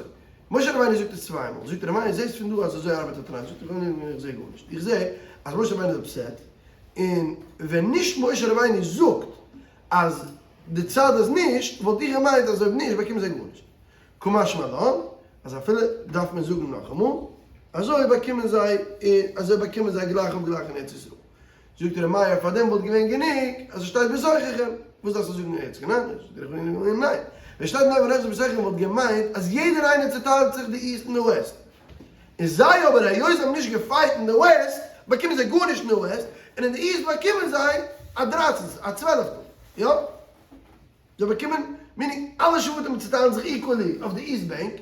משה רבינו זאגט עס צוויי מאל, זאגט ר' מאיר זעסט פון דא אז אזוי ארבעט א תנאי, זאגט רבי חנינא איך זע גארנישט, איך זע אז משה רבינו איז upset, און ווען נישט משה רבינו זאגט אז די צד אז נישט, וואלט איך געמיינט אז אויב נישט באקומען זיי גארנישט. קא משמע לן, אז אפילו דארף מען זאגן נאכאמאל, אזוי באקומען זיי, אזוי באקומען זיי גלייך אויף גלייך אין ארץ ישראל. זאגט ר' מאיר פאר דעם וואלט געווען גענוג אז עס שטייט בתוככם, וואס דארפסטו זאגן ארץ כנען? זאגט ר' חנינא ניין, ווען שטייט נאר ונאחזו בתוככם וואלט געמיינט אז יעדער איינער צוטיילט זיך די east און די west, און זיי אבער היות זיי האבן נישט גע fight אין די west באקומען זיי גארנישט אין די west, און אין די east באקומען זיי א דרייצענטס, א צוועלעפטל, יא? זיי באקומען, meaning אלע שבטים צוטיילן זיך equally אויף די east bank,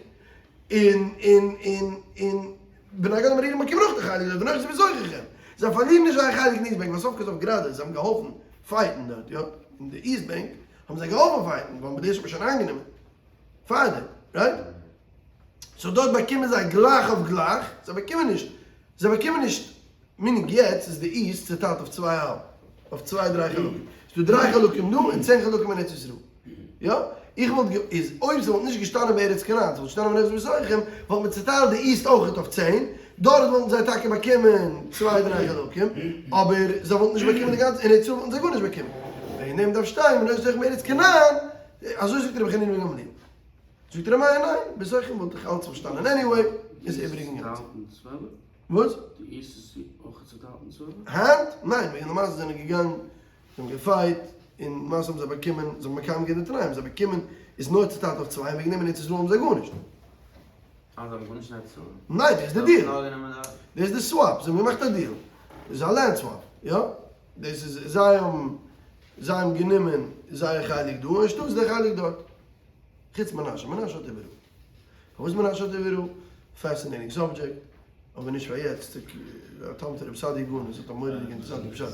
און און און און בני גד ובני ראובן באקומען אויך די חלק דארט, ונאחזו בתוככם, זיי פארלירן נישט זייער חלק אין east bank, ווייל סוף כל סוף גראדע זיי האבן געהאלפן fight ן דארט, יא, אין די east bank האבן זיי געהאלפן fight ן, ווייל מיט דאס האט מען שוין איינגענומען פארדעם, right? So דארט באקומען זיי גלייך אויף גלייך, זיי באקומען נישט, זיי באקומען נישט, meaning יעצט איז די east צוטיילט אויף צוויי האלב, אויף צוויי דריי חלקים, ס'איז דא דריי חלקים דא און צען חלקים אין ארץ ישראל, יא? איך וואלט גע, איז אויב ס'וואלט נישט געשטאנען בארץ כנען, ס'וואלט געשטאנען ונאחזו בתוככם, וואלט מען צוטיילט די east אויכעט אויף צען, דארט וואלטן זיי טאקע באקומען צוויי דריי חלקים, אבער זיי וואלטן נישט באקומען די גאנצע, אין ארץ ישראל וואלטן זיי גארנישט באקומען. וועגן דעם דארף שטיין ונאחזו בתוככם בארץ כנען, אזוי זאגט רבי חנינא בן גמליאל. זאגט ר' מאיר ניין, בתוככם וואלט איך אלץ פארשטאנען anyway, איז איבעריג אינגאנצן. וואס? די east איז אויך צוטיילט אין צוועלף? היינט? ניין, וועגן למעשה זענען געגאנגען, זיי האבן גע fight, און למעשה האבן זיי באקומען, זיי האבן מקיים געווען די תנאים, זיי באקומען, איז נאר צוטיילט אויף צוויי, און וועגן דעם אין ארץ ישראל האבן זיי גארנישט. אה, זיי האבן גארנישט אין ארץ ישראל? ניין, דאס איז די דיעל. דאס איז די swap, זיי האבן געמאכט א deal. דאס איז א land swap, יא? דאס איז, זיי האבן, זיי האבן גענומען זייער חלק דא, אנשטאטס דער חלק דארט. חוץ מנשה, מנשה האט איבעראל. פארוואס מנשה האט איבעראל? Fascinating subject, אבער נישט פאר יעצט, א תלמיד פון רבי סעדיה גאון וואס האט א מורא'דיגע אינטערעסאנטע פשט.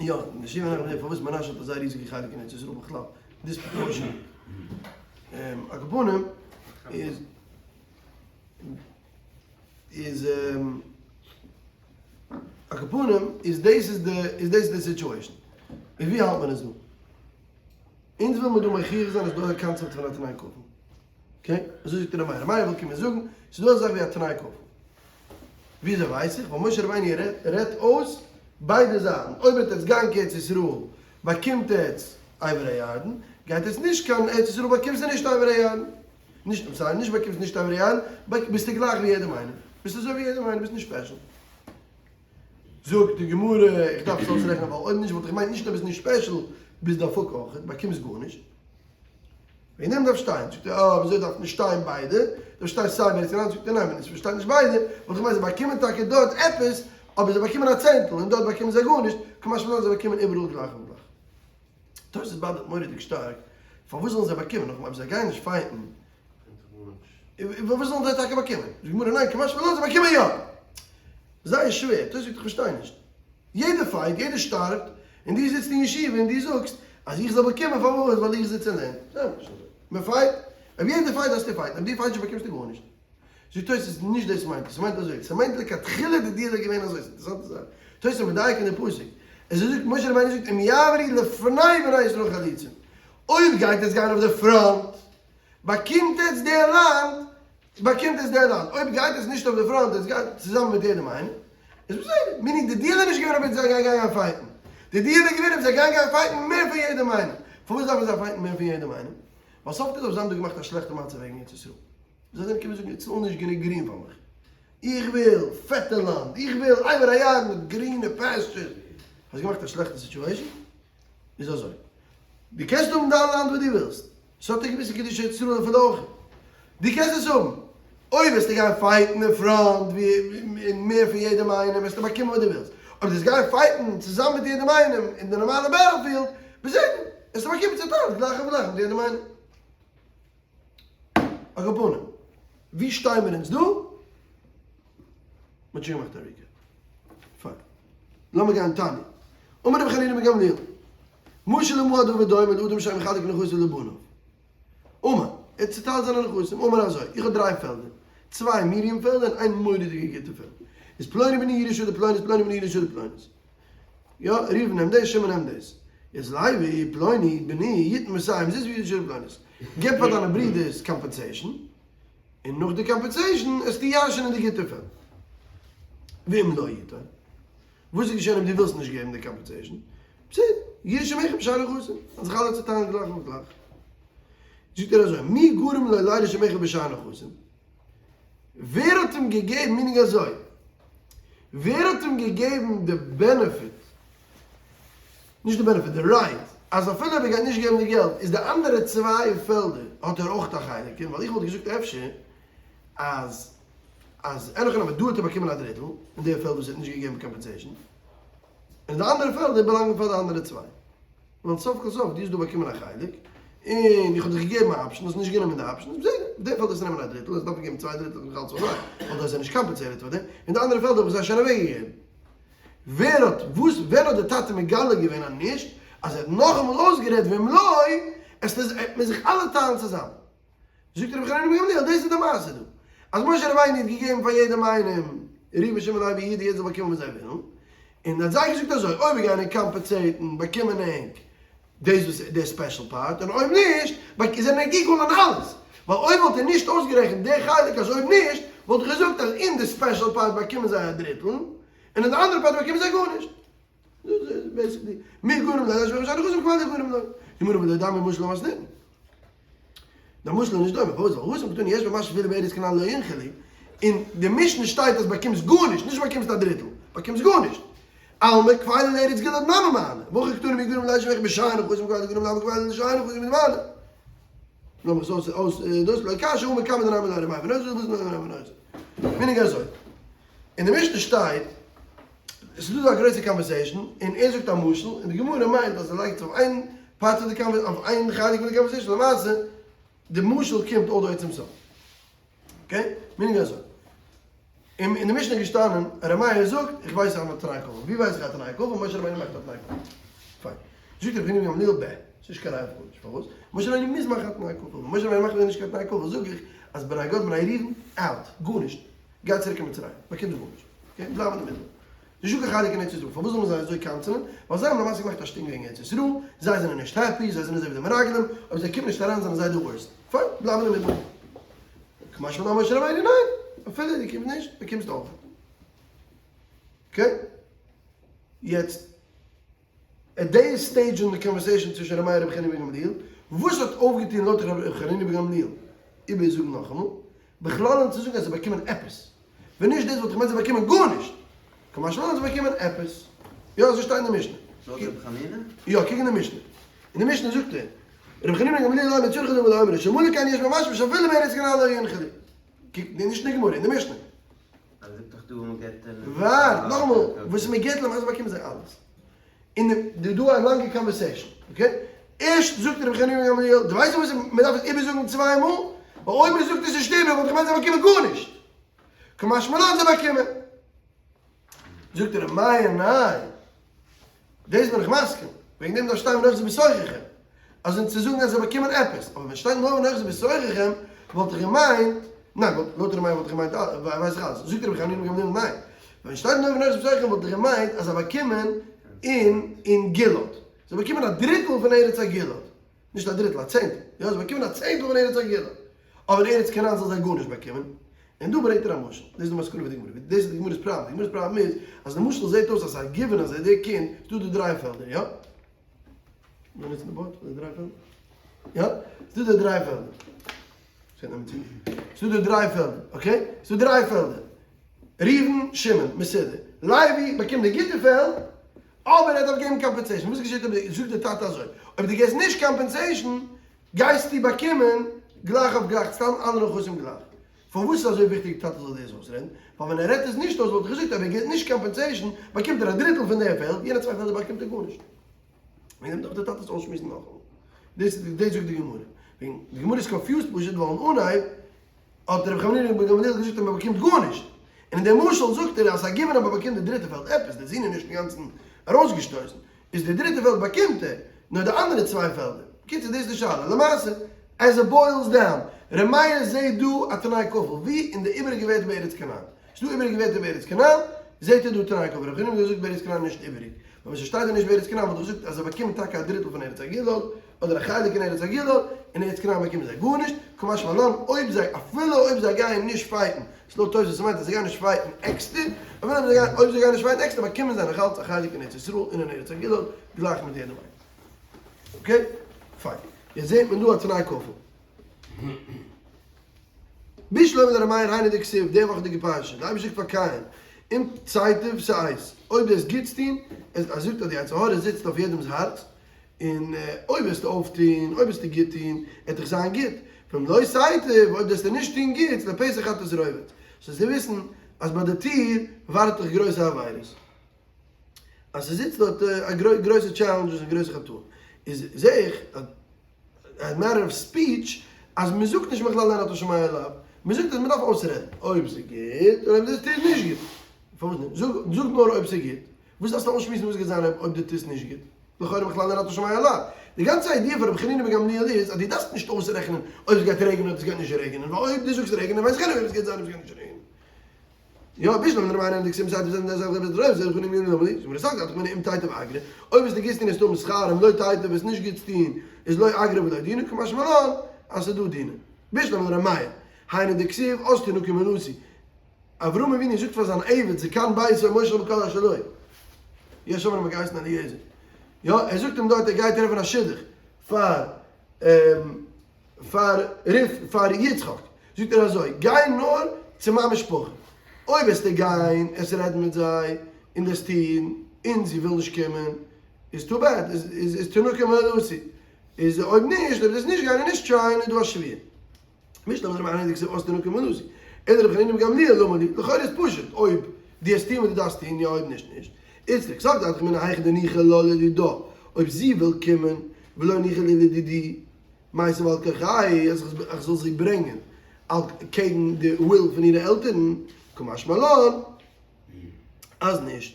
יא, די שיעור נאכדעם פארוואס מנשה האט אזא ריזיגע חלק אין ארץ ישראל בכלל, Disproportionate. על כל פנים איז איז על כל פנים איז דאס איז די איז דאס די situation. און ווי האלט מען עס דא? אונז וויל מיר דא מוכיח זיין אז ס'דא א קאנצעפט פון א תנאי כפול. Okay? אזוי זאגט ר' מאיר. ר' מאיר וויל קומען זאגן, ס'איז דא אזא זאך ווי א תנאי כפול. וויאזוי ווייס איך? ווייל משה רבינו רעדט אויס ביידע זייטן. אויב וועט עטס גיין קיין ארץ ישראל, באקומט עטס עבר הירדן. גייט עטס נישט קיין ארץ ישראל, באקומסטו נישט עבר הירדן. נישט, I'm sorry, נישט באקומסט נישט עבר הירדן, ביסטו גלייך ווי יעדעם איינעם. ביסט אזוי ווי יעדעם איינעם, ביסט נישט special. זאגט די גמרא, איך דארף עס אויסרעכענען ווייל אויב נישט וואלט איך געמיינט נישט נאר ביסט נישט special, ביסט דפוק אויך, באקומסט גארנישט. וועגן דעם דארף שטיין. זאגט ער, אה, וויאזוי דארף נישט שטיין ביידע? דארף שטיין סיי בארץ כנען, זאגט ער, ניין, ווען עס שטייט נישט ביידע, וואלט איך געמיינט זיי באקומען טאקע דארט עפעס, אבער זיי באקומען א צענטל, און דארט באקומען זיי גארנישט, קא משמע לן זיי באקומען איבעראל גלייך און גלייך. תוס' באדערט מורא'דיג שטארק, פארוואס זאלן זיי באקומען, נאכאמאל אויב זיי גייען נישט fight ן, פארוואס זאלן זיי טאקע באקומען? זאגט די גמרא, ניין, קא משמע לן זיי באקומען יא! זייער שווער, תוס' זאגט איך פארשטיי נישט. יעדער fight, יעדער שטארבט, און דו זיצט אין ישיבה און דו זאגסט אז איך זאל באקומען פארוואס? ווייל איך זיץ און לערן. זיי נישט אזוי. מען fight, אויב יעדער fight דארפסטו fight ן, אויב דו fight סט נישט באקומסטו גארנישט. זאגט תוס' נישט דאס מיינט עס, ס'מיינט אזוי, ס'מיינט לכתחילה די deal איז געווען אזוי, ס'איז אינטערעסאנטע זאך, תוס' איז מדייק אין די פסוק, עס זאגט משה רבינו זאגט אם יעברו לפני בני ישראל חלוצים, אויב גייט עס גיין אויף די front באקומט עטס די לאנד, באקומט עס די לאנד, אויב גייט עס נישט אויף די front, עס גייט צוזאמען מיט יעדעם איינעם, איז בסדר, meaning די deal איז נישט געווען אויב זיי גייען גיין fight ן, די deal איז געווען אויב זיי גייען גיין fight ן מער פון יעדעם איינעם, פארוואס דארפן זיי fight ן מער פון יעדעם איינעם? ווייל סוף כל סוף זיי האבן דא געמאכט א שלעכטע מצב וועגן ארץ ישראל, זיי זענען געקומען זאגן ארץ ישראל נישט גענוג גרין פאר מיך, איך וויל פעטע לאנד, איך וויל עבר הירדן מיט גרינע pastures, האסט געמאכט א שלעכטע situation, איז אזוי, דו קענסט האבן דיין לאנד וואס דו ווילסט, ס'האט א געוויסע קדושה ארץ ישראל אפילו אויך, דו קענסט עס האבן, אויב וועסטו גיין fight ן אין front ווי און מער פון יעדעם איינעם וועסטו באקומען וואס דו ווילסט, אויב דו וועסט גיין fight ן צוזאמען מיט יעדעם איינעם אין די נארמאלע battlefield, בסדר, וועסטו באקומען צוטיילט גלייך אויף גלייך מיט יעדעם איינעם. על כל פנים, ווי שטייען מיר אונז דא? מ'האט שוין געמאכט א recap. פיין. לאמיר גיין תניא. אמר רבי חנינא בן גמליאל, משל למה הדבר דומה לאדם שהיה מחלק נכסיו לבניו. אמר, ער האט צוטיילט זיינע נכסים, אמר אזוי, איך האב דריי פעלדער, צוויי medium פעלדער און איין מורא'דיגע גוטע פעלד. איז פלוני בני ירוש לפלונית, פלוני בני ירוש לפלונית. יא, ראובן נעמט דאס, שמעון נעמט דאס. איז לוי, פלוני, בני, יתן מאתים זוז וירוש לפלונית. געב פאר דיינע ברידערס compensation, און נאך די compensation עסטו ירש'ענען די גוטע פעלד. ואם לא יתן, וואס איז געשען אויב דו ווילסט נישט געבן די compensation? בסדר, יירשו אחיו בשאר נכסים, זאלן זיך אלע צוטיילן גלייך אויף גלייך. זאגט ער אזוי, מי גרם לו לירש עם אחיו בשאר נכסים? ווער האט אים געגעבן, meaning אזוי, ווער האט אים געגעבן די benefit, נישט די benefit, די right, אז אפילו אויב ער גייט נישט געבן די געלט, איז די אנדערע צוויי פעלדער האט ער אויך א חלק אין, ווייל איך וואלט געזאגט אפשר אז אז אין הכי נמי דא האט ער באקומען א דריטל אין די פעלד וואס ער האט נישט געגעבן compensation, און די אנדערע פעלדער באלאנגען פאר די אנדערע צוויי. ווייל סוף כל סוף דו האסט דא באקומען א חלק, און איך האב דיך געגעבן א option, האסט נישט גענומען די option, איז בסדר, די פעלד וועסטו נעמען א דריטל, וועסט דארפן געבן צוויי דריטל נאך אלץ פאר זיי, ווייל דו האסט זיי נישט compensated פאר דעם, און די אנדערע פעלד האב איך זיי שוין אוועקגעגעבן. ווער האט וואס ווען האט די טאטע מגלה געווען אז נישט, אז ער האט נאכאמאל אויסגערעדט ואם לא, עס וועט מען זיך אלע טיילן צוזאמען. זאגט רבי חנינא בן גמליאל, דאס איז די מעשה דא, אז משה רבינו האט געגעבן פאר יעדעם איינעם, ראובן שמעון לוי יהודה, יעדער זאל באקומען וואס זיי ווילן, און האט זיי געזאגט אזוי, אויב מיר גייען ענק compensate ן, באקומען ענק דאס וואס די special part, און אויב נישט, זענען ענק equal אין אלעס, ווייל אויב וואלט ער נישט אויסגערעכנט די חלק אז אויב נישט, וואלט איך געזאגט אז אין די special part באקומען זיי א דריטל, און אין די אנדערע part באקומען זיי גארנישט. דאס איז basically, מי גרם לו לירש עם אחיו בשאר נכסיו כבר לא גרם לו. גמרא ולא דמיא משל למתניתין. דער משל איז נישט דומה, פארוואס? ווייל התם קתני יש בו משהו שאפילו בארץ כנען לא ינחלו, אין די משנה שטייט אז באקומסט גארנישט, נישט באקומסט א דריטל, באקומסט גארנישט. אלמא כפילא לארץ גלעד נמי מהני, והכא קתני מי גרם לו לירש עם אחיו בשאר נכסים כבר לא גרם לו כפילא לשאר נכסים מהני. לאמיך עס אויס אויס דאס לא קשיא הא מקמי דנמי לא רמי ונוזר וואס נאר רמי ונוזר. meaning אזוי. אין די משנה שטייט, עס איז דא א גרויסע conversation, און ער זאגט א משל, און די גמרא מיינט אז ער לייגט עס אויף איין part פון די conversation, אויף איין חלק פון די conversation, למעשה די משל קומט all the way צום סוף. okay? meaning אזוי. אין די משנה איז געשטאנען, ר' מאיר זאגט, איך ווייס אז מ'האט תנאי כפול. ווי ווייס איך א תנאי כפול? משה רבינו מאכט א תנאי כפול. פיין. זאגט רבי חנינא בן גמליאל בע, ס'איז נישט קיין ראיה אויף גארנישט. פארוואס? משה רבינו מוז מאכן א תנאי כפול. ווען משה רבינו מאכט נישט קיין תנאי כפול זאג איך אז בני גד בני ראובן, out. גארנישט. גיי צוריק אין מצרים, באקומסט גארנישט, okay? בלייב אין די מיטל. נישטא קיין חלק אין ארץ ישראל, פארוואס זאל מען זיי אזוי קנס'ענען? ווייל זיי האבן למעשה געמאכט א שטינק וועגן ארץ ישראל, זיי זענען נישט happy, זיי זענען אזוי ווי די מרגלים, אויב זיי קומען נישט אריין זענען זיי די worst. פיין, בלייב אין די מיטל. קא משמע לן משה רבינו, ניין! אפילו דו קומסט נישט, באקומסט אויך. okay? יעצט. at די stage אין די conversation צווישן ר' מאיר רבי חנינא בן גמליאל, וואס האט אויפגעטון לויט רבי חנינא בן גמליאל, איבער זאגן נאכאמאל, בכלל אן צו זאגן אז זיי באקומען עפעס, ווען נישט דאס וואלט איך געמיינט זיי באקומען גארנישט, קא משמע לן זיי באקומען עפעס, יא אזוי שטייט אין די משנה. לויט רבי חנינא? יא, קוק אין די משנה. אין די משנה זאגט ער. רבי חנינא בן גמליאל אומר צריך אדם לאומרה שאלמלא כן יש במשמע שאפילו בארץ כנען לא ינחלו. קוק נישט אין די גמרא, אין די משנה. אז זאגט דאך דא מען געבט ווארט, נאכאמאל, וואס מען געבט למעשה באקומען זיי אלעס. און דא דא א לאנגע conversation, okay? ערשט זאגט רבי חנינא בן גמליאל, דו ווייסט פארוואס מען דארף עס איבערזאגן צוויי מאל? ווייל אויב מען זאגט עס נישט איבער וואלט איך געמיינט זיי באקומען גארנישט. קא משמע לן זיי באקומען. זאגט ר' מאיר ניין, דאס בין איך מסכים, וועגן דעם דארף שטיין ונאחזו בתוככם, אז אונז צו זאגן אז זיי באקומען עפעס, אבער ווען שטייט נאר ונאחזו בתוככם וואלט איך געמיינט, ניין, לויט ר' מאיר וואלט איך געמיינט ווייס איך אלעס, זאגט רבי חנינא בן גמליאל ניין, ווען שטייט נאר ונאחזו בתוככם וואלט איך געמיינט אז זיי באקומען אין אין גלעד, זיי באקומען א דריטל פון ארץ הגלעד, נישט א דריטל, א צענטל, יא זיי באקומען א צענטל פון ארץ הגלעד, אבער אין ארץ כנען זאל זיי גארנישט באקומען, און דא ברענגט ער א משל, דאס איז די מסקנא פון די גמרא, דאס איז די גמרא'ס פראבלעם, די גמרא'ס פראבלעם איז אז די משל זעט אויס אז ס'איז א given אז דער קינד, ס'דא דא דריי פעלדער, יא? מיר נוצן די board פאר די דריי פעלדער? יא? ס'דא דא דריי פעלדער. ס'דא דא דריי פעלדער, okay? ס'דא דריי פעלדער. ראובן, שמעון, מסודר. לוי באקומט די גוטע פעלד, אבער ער דארף געבן compensation. וואס געשעט אויב, זאגט דער טאטע אזוי, אויב דו געבסט נישט compensation, גייסטו באקומען גלייך אויף גלייך, סתם אלע נכסים גלייך. פארוואס איז אזוי וויכטיג די טאטע זאל דאס אויסרעדן? ווייל ווען ער רעדט עס נישט אויס וואלט איך געזאגט אויב ער געבט נישט compensation באקומט ער א דריטל פון די פעלד, יענע צוויי פעלדער באקומט ער גארנישט. וועגן דעם דארף דער טאטע עס אויסשמועסן נאכאמאל. דאס דאס זאגט די גמרא. וועגן די גמרא איז confused פשוט ווייל אין אנהייב האט רבי חנינא בן גמליאל געזאגט אז מען באקומט גארנישט, און אין די משל זאגט ער אז ס'איז א given אז מען באקומט די דריטע פעלד עפעס, די זון איז נישט אינגאנצן ארויסגעשטויסן, איז די דריטע פעלד באקומט ער, נאר די אנדערע צוויי פעלדער. בקיצור דאס איז די שאלה. למעשה, as it boils down, ר' מאיר זעהט דא א תנאי כפול, ווי אין די איבעריגע ווערטער בארץ כנען. ס'איז דא איבעריגע ווערטער בארץ כנען, זעהט ער דא תנאי כפול. ר' חנינא האט געזאגט בארץ כנען נישט איבעריג. ווייל ווען ס'שטייט דא נישט בארץ כנען וואלט איך געזאגט אז זיי באקומען טאקע א דריטל פון ארץ הגלעד, אדער א חלק אין ארץ הגלעד, און ארץ כנען באקומען זיי גארנישט, קא משמע לן, אויב זיי, אפילו אויב זיי גייען נישט fight ן, ס'לויט תוס' ס'מיינט אז זיי גייען נישט fight ן עקסטער, אפילו אויב זיי גייען, אויב זיי גייען נישט fight ן עקסטער באקומען זיי נאכאלץ א חלק אין ארץ ישראל און אין ארץ הגלעד, גלייך מיט יעדעם איינעם. okay? פיין. יעצט זעהט מען דא א תנאי כפול. בשלמא לר' מאיר היינו דכתיב, די וואכעדיגע פרשה, די אייבערשטער זאגט פאר קין, אם תיטיב שאת, אויב דו וועסט גוטס טון, ער זאגט אז די יצר הרע זיצט אויף יעדעמ'ס הארץ, און אויב וועסטו אויפטון, אויב וועסטו גוט טון, וועט דיך זיין גוט, ואם לא תיטיב, אויב וועסטו נישט טון גוטס, לפתח חטאת רובץ, זאלסטו וויסן אז ביי די טיר ווארט דיך גרויסע עבירות, אז ס'זיצט דארט א גרויסע challenges און גרויסע חטאים, איז זע איך אז א matter of speech אז מען זאגט נישט מכלל הן אתה שומע לאו, מען זאגט אז מען דארף אויסרעדן אויב ס'איז גוט און אויב דאס טוט נישט גוט, פארוואס נישט? זאג זאג נאר אויב ס'איז גוט, וואס דארפסטו אויסשמועסן וואס גייט זיין אויב דו טוסט נישט גוט? לכאורה מכלל הן אתה שומע לאו. די גאנצע idea פון רבי חנינא בן גמליאל איז אז דו דארפסט נישט אויסרעכענען אויב ס'גייט רעגענען אדער ס'גייט נישט רעגענען, ווייל אויב דו זאגסט רעגענען ווייס איך anyway וואס גייט זיין אויב ס'גייט נישט רעגענען. יא, בשלמא לר' מאיר היינו דכתיב אם תיטיב שאת אויב וועסטו גוטס טון וועסטו האבן שכר, אם לא תיטיב וועסט נישט גוטס טון איז לא אגרא ולא דינא, קא משמע לן אז ס'איז דא דינא. בשלמא לר' מאיר, היינו דכתיב אז תנקה מאורתי. אברהם אבינו זאגט פאר זיין עבד זקן ביתו ומושל בכל אשר לו. יש אומרים ער געהייסן אליעזר. יא, ער זאגט אים דארט ער גייט טרעפן א שידוך פאר פאר ריף פאר יצחק זאגט ער אזוי, גיי נאר צו מיין משפחה, אויב וועסטו גיין עס רעדן מיט זיי און דאס טון, און זי וויל נישט קומען, איז too bad, איז תנקה מאורתי, איז אויב נישט, אויב דו וועסט נישט גיין און נישט try ען, איז דא א שבועה. משנה וואס רבי אהרן איז געווען תנקה מאורתי, אלא רבי חנינא בן גמליאל למה לי, לכאורה איז פשוט, אויב דו וועסט טון וואס דו דארפסט טון, יא אויב נישט נישט. איצטריך סלקא דעתך אמינא היכא דניחא לה לדידה, אויב זי וויל קומען, ולא ניחא לי לדידי, מיתיב על כרחיה אז איך זאל זי ברענגען קעגן די will פון אירע עלטערן, קא משמע לן אז נישט.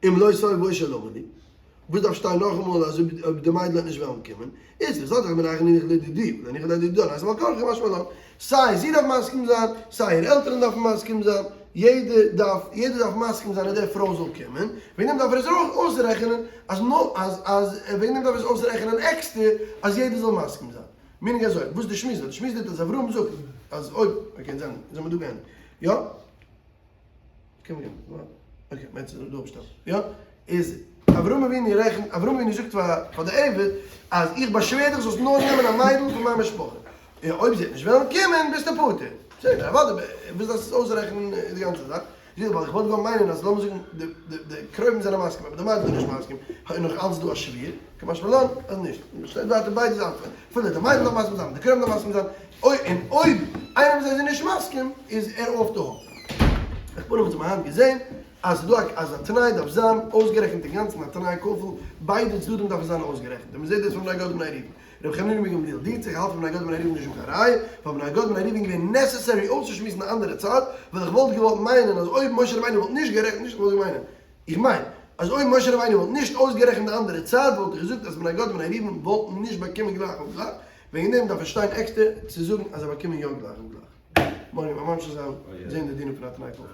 אם לא תבוא באשה למה לי, וואס דארף שטיין נאכאמאל אז אויב די מיידל וועט נישט וועלן קומען, איז וואס זאל איך מיר אייך ניחא לדידי ולא ניחא לדידה נייתיב על כרחיה קא משמע לן, סיי זי דארף מסכים זיין, סיי איר עלטערן דארפן מסכים זיין, יעדער דארף, יעדער דארף מסכים זיין אז די פרוי זאל קומען, וועגן דעם דארף ער עס אויך אויסרעכענען אז נאר אז אז וועגן דעם דארף ער עס אויסרעכענען עקסטער אז יעדער זאל מסכים זיין. meaning אזוי, וואס איז די שמועס דא? די שמועס דא איז אז אברהם זאגט אז אויב, okay, זענען מיר דא געענדיגט, יא? קען מען גיין, okay, מ'העט זיך דא אפשטעלן, יא? איז אברהם אבינו רעכנט, אברהם אבינו זאגט פאר פאר די עבד אז איך באשווער דיך זאלסט נאר נעמען א מיידל פון מיין משפחה, און אויב זי וועט נישט וועלן קומען ביסטו פטור. בסדר, אוודאי, וואס דארפסטו עס אויסרעכענען די גאנצע זאך? ווייל איך וואלט געוואלט מיינען אז לאמיר זאגן די די קרובים זענען מסכים אבער די מיידל איז נישט מסכים איז נאך אלץ דא א שבועה, קא משמע לן אז נישט. שטייט ווייטער ביידע זייטן אפילו די מיידל דארף מסכים זיין די קרובים דארף מסכים זיין און אויב איינער פון זיי איז נישט מסכים איז ער off the hook. על כל פנים האט מען היינט געזען אז ס'איז דא אז א תנאי דארף זיין אויסגערעכנט אינגאנצן א תנאי כפול, ביידע צדדים דארפן זיין אויסגערעכנט און מ'זעט דאס פון בני גד ובני ראובן. רבי חנינא בן גמליאל דינגט זיך האלט פון בני גד ובני ראובן נישט דא קיין ראיה, ווייל בני גד ובני ראובן געווען necessary אויסצושמועסן די אנדערע צד, ווייל איך וואלט געוואלט מיינען אז אויב משה רבינו וואלט נישט גערעכנט, נישט איך וואלט געמיינען, איך מיין אז אויב משה רבינו וואלט נישט אויסגערעכנט די אנדערע צד וואלט איך געזאגט אז בני גד ובני ראובן וואלטן נישט באקומען גלייך אויף גלייך, וועגן דעם דארף עס שטיין עקסטער צו זאגן אז זיי באקומען יא גלייך אויף גלייך. מארגן וועלן מיר ממשיך זיין זעהן די דינים פון א תנאי כפול.